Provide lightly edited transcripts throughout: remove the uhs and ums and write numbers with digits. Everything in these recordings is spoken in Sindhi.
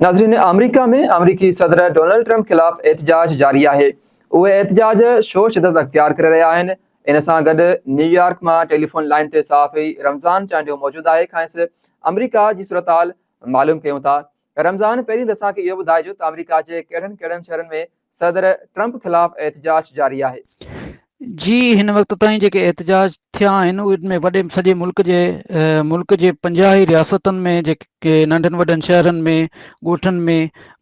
ناظرين آمريڪا ۾ آمريڪي صدر ڊونلڊ ٽرمپ خلاف احتجاج جاري آهي. اهي احتجاج شور شدت اختيار ڪري رهيا آهن. ان سان گڏ نيويارڪ مان ٽيليفون لائين تي صحافي رمضان چانڊيو موجود آهي کانئس آمريڪا جي صورتحال معلوم ڪيون ٿا. رمضان پهرين ته اسان کي اهو ٻڌائجو ته آمريڪا جي ڪهڙن ڪهڙن شهرن ۾ صدر ٽرمپ خلاف احتجاج جاري آهي. جي هن وقت تائين جيڪي احتجاج ٿيا آهن ان ۾ وڏي سڄي ملڪ جي ملڪ جي 50 ئي رياستن ۾ جيڪي ننڍن وڏن شهرن ۾ ڳوٺن ۾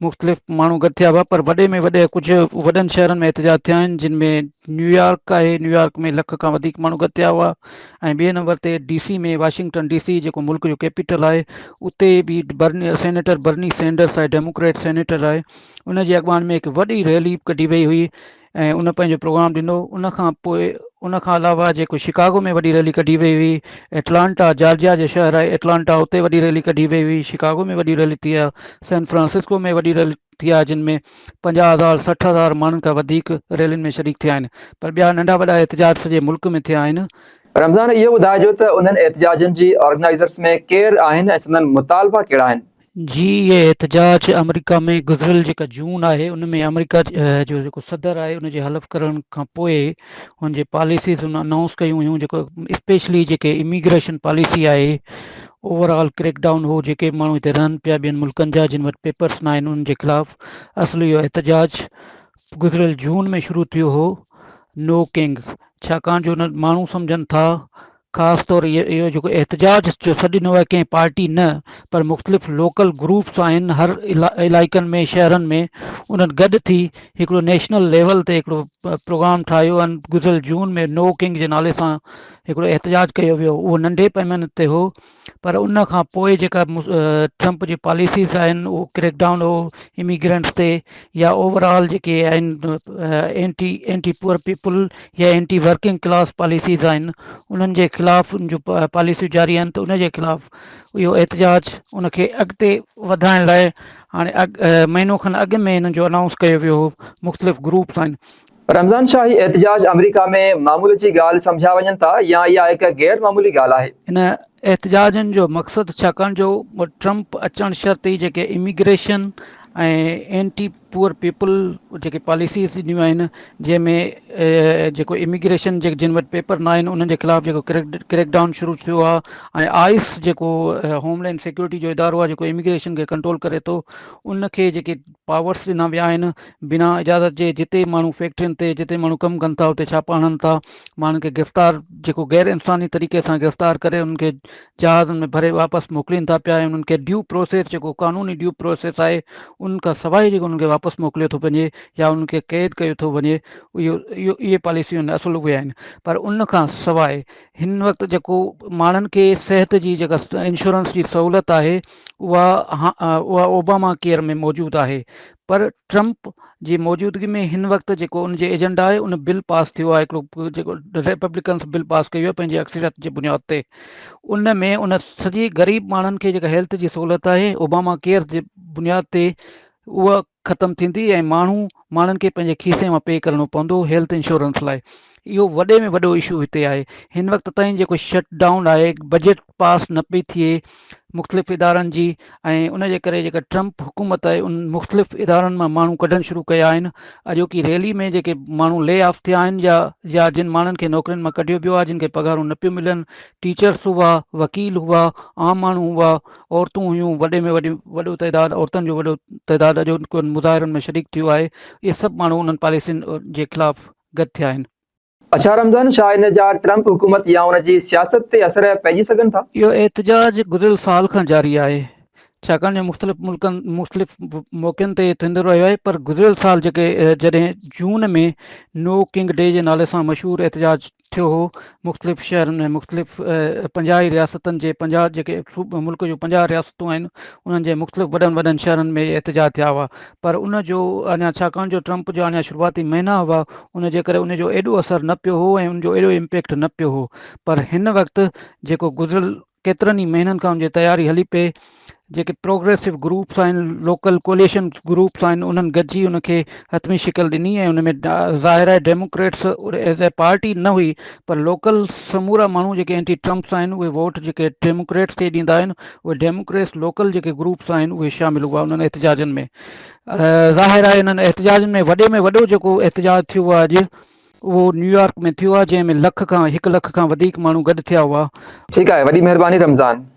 مختلف ماڻهو گڏ ٿيا هئا پر وڏي ۾ وڏي ڪجهه وڏن شهرن ۾ احتجاج ٿيا آهن جن ۾ نيويارڪ آهي نيويارڪ ۾ لک کان وڌيڪ ماڻهو گڏ ٿيا هئا ۽ ٻئي نمبر تي D C ۾ Washington D C جيڪو ملڪ جو ڪيپيٽل آهي اتي به برني سينيٽر برني سينڊرس آهي ڊيموڪريٽ سينيٽر آهي ان جي اڳواڻي ۾ هڪ وڏي ريلي ڪڍي وئي هئي ۽ ان پنهنجو پروگرام ڏنو ان کان پوء ان کان علاوه جيڪو شڪاگو ۾ وڏي ريلي ڪڍي وئي هئي ايٽلانٽا جارجيا جو شهر آهي ايٽلانٽا اتي وڏي ريلي ڪڍي وئي هئي شڪاگو ۾ وڏي ريلي ٿي آهي سين فرانسسڪو ۾ وڏي ريلي ٿي آهي جن ۾ 50 هزار 60 هزار ماڻهن کان وڌيڪ ريلين ۾ شريڪ ٿيا آهن پر ٻيا ننڍا وڏا احتجاج سڄي ملڪ ۾ ٿيا آهن. رمضان اهو ٻڌائجو ته انهن احتجاجن جي آرگنائيزرس ۾ ڪير آهن ۽ سندن مطالبا ڪهڙا آهن؟ جي اهي احتجاج آمريڪا ۾ گذريل جيڪا جون آهي ان ۾ آمريڪا جو جيڪو صدر آهي ان جي حلف ڪرڻ کان پوء ان جي پاليسيز ان انائونس ڪيون هيون جيڪو اسپيشلي جيڪي اميگريشن پاليسي آهي اوور آل ڪريڪ ڊائون هو جيڪي ماڻهو هتي رهن پيا ٻين ملڪن جا جن وٽ پيپرس نه آهن انهن جي خلاف اصل اهو احتجاج گذريل جون ۾ شروع ٿيو هو نو ڪنگ ڇاڪاڻ جو ماڻهو سمجهن ٿا خاص طور اهو جيڪو احتجاج جو سڏ ڏنو آهي ڪنهن پارٽي نه پر مختلف لوڪل گروپس آهن هر علائقن ۾ شهرن ۾ انهن گڏ ٿي هڪڙو نيشنل ليول تي هڪڙو پروگرام ٺاهيو ۽ گذريل جون ۾ نو ڪنگ جي نالي سان هڪڙو احتجاج ڪيو ويو اهو ننڍي پيماني تي هو پر ان کان پوء جيڪا ٽرمپ جي پاليسيز آهن اهو ڪريڪ ڊائون هو اميگرنٽس تي يا اوور آل جيڪي آهن اينٽي اينٽي پوئر پيپل يا اينٽي ورڪنگ ڪلاس پاليسيز آهن انهن جي خلاف ان جون پاليسيون جاري آهن ته ان جي خلاف اهو احتجاج ان کي اڳتي وڌائڻ لاء هاڻي مهينو کن اڳ ۾ هنن جو انائونس ڪيو ويو هو مختلف گروپس آهن. رمضان شاهي احتجاج آمريڪا ۾ معمول جي ڳالهه سمجهيا وڃن ٿا يا اها هڪ غير معمولي ڳالهه آهي؟ ان احتجاجن جو مقصد ڇاڪاڻ جو ٽرمپ اچڻ شرط ئي جيڪي اميگريشن ۽ اينٽي پوئر پيپل جيڪي پاليسيز ڏنيون آهن جنهن ۾ جيڪو اميگريشن جي جن وٽ پيپر نه آهن انهن جي خلاف جيڪو ڪريڪ ڊائون شروع ٿيو آهي ۽ آئس جيڪو هوم لينڊ سيڪيورٽي جو ادارو آهي جيڪو اميگريشن کي ڪنٽرول ڪري ٿو ان کي جيڪي پاورس ڏنا ويا آهن بنا اجازت جي جتي ماڻهو فيڪٽرين تي جتي ماڻهو ڪم ڪن ٿا اتي ڇاپا هڻن ٿا ماڻهن کي گرفتار جيڪو غير انساني طريقي سان گرفتار ڪري انهن کي جهازن ۾ ڀري واپس موڪلين ٿا پيا ۽ انهن کي ڊيو پروسيس جيڪو قانوني ڊيو پروسيس آهي ان کان سواء جيڪو انهن کي واپس موڪليو ٿو وڃي يا انهن کي قيد ڪيو ٿو وڃي اهو اهو اهي پاليسيون اصل اهي آهن پر ان کان سواء هن وقت جيڪو ماڻهن کي صحت جي جيڪا انشورنس جي سهولت آهي اها اها اوباما ڪيئر ۾ موجود آهي پر ٽرمپ جي موجودگي ۾ هن وقت جيڪو ان جي ايجنڊا آهي ان بل پاس ٿيو آهي هڪڙو جيڪو ريپبلڪنس بل پاس ڪيو آهي پنهنجي اڪثريت جي بنياد تي ان ۾ ان سڄي غريب ماڻهن کي جيڪا هيلٿ جي سهولت آهي اوباما ڪيئر جي بنياد تي اها ختم ٿيندي ۽ ماڻهو ماڻهن کي پنهنجي کيسي مان پي ڪرڻو پوندو هيلٿ انشورنس لاء اهو وڏي ۾ وڏو اشو هتي آهي هن وقت تائين جيڪو شٽ ڊائون آهي بجيٽ پاس نه پئي ٿئي مختلف ادارن جي ۽ ان جي ڪري جيڪا ٽرمپ حڪومت آهي ان مختلف ادارن مان ماڻهو ڪڍڻ شروع ڪيا آهن اڄوڪي ريلي ۾ جيڪي ماڻهو لي آف ٿيا آهن يا يا جن ماڻهن کي نوڪرين مان ڪڍيو ويو آهي جن کي پگهارون نه پيون ملن ٽيچرس هئا وڪيل هئا عام ماڻهو هئا عورتون هيون وڏي ۾ وڏي وڏو تعداد عورتن جو وڏو تعداد اڄوڪن مظاهرن ۾ شريڪ ٿيو آهي اهي سڀ ماڻهو انهن پاليسين جي خلاف گڏ ٿيا آهن. اڇا رمضان ڇا ان جا ٽرمپ حڪومت يا ان جي سياست تي اثر پئجي سگهن ٿا؟ اهو احتجاج گذريل سال کان جاري آهي ڇاڪاڻ جو مختلف ملڪن مختلف موقعن تي ٿيندو رهيو آهي پر گذريل سال جيڪي جڏهن جون ۾ نو ڪنگ ڊي جي نالي سان مشهور احتجاج ٿيو هو مختلف شهرن ۾ مختلف 50 ئي رياستن جي 50 جيڪي ملڪ جون 50 رياستون آهن انهن جي مختلف وڏن وڏن شهرن ۾ احتجاج ٿيا هئا پر ان جو اڃا ڇاڪاڻ جو ٽرمپ جا اڃا شروعاتي مهينا هئا ان جي ڪري ان جو ايڏو اثر نه پيو هو ۽ ان جو ايڏو امپيڪٽ نه پيو هو پر هن وقت جيڪو گذريل ڪيترن ئي مهينن کان ان جي تياري هلي پئي. جيڪي پروگريسو گروپس آهن لوڪل ڪوليشن گروپس آهن انهن گڏجي ان کي حتمي شڪل ڏني ۽ ان ۾ ظاهر آهي ڊيموڪريٽس ايز اي پارٽي نه هئي پر لوڪل سمورا ماڻهو جيڪي اينٽي ٽرمپس آهن اهي ووٽ جيڪي ڊيموڪريٽس کي ڏيندا آهن اهي ڊيموڪريٽس لوڪل جيڪي گروپس آهن اهي شامل هئا انهن احتجاجن ۾ ظاهر آهي انهن احتجاجن ۾ وڏي ۾ وڏو جيڪو احتجاج ٿيو آهي اڄ اهو نيويارڪ ۾ ٿيو آهي جنهن ۾ لک کان هڪ لک کان وڌيڪ ماڻهو گڏ ٿيا هئا. ٺيڪ آهي وڏي مهرباني رمضان.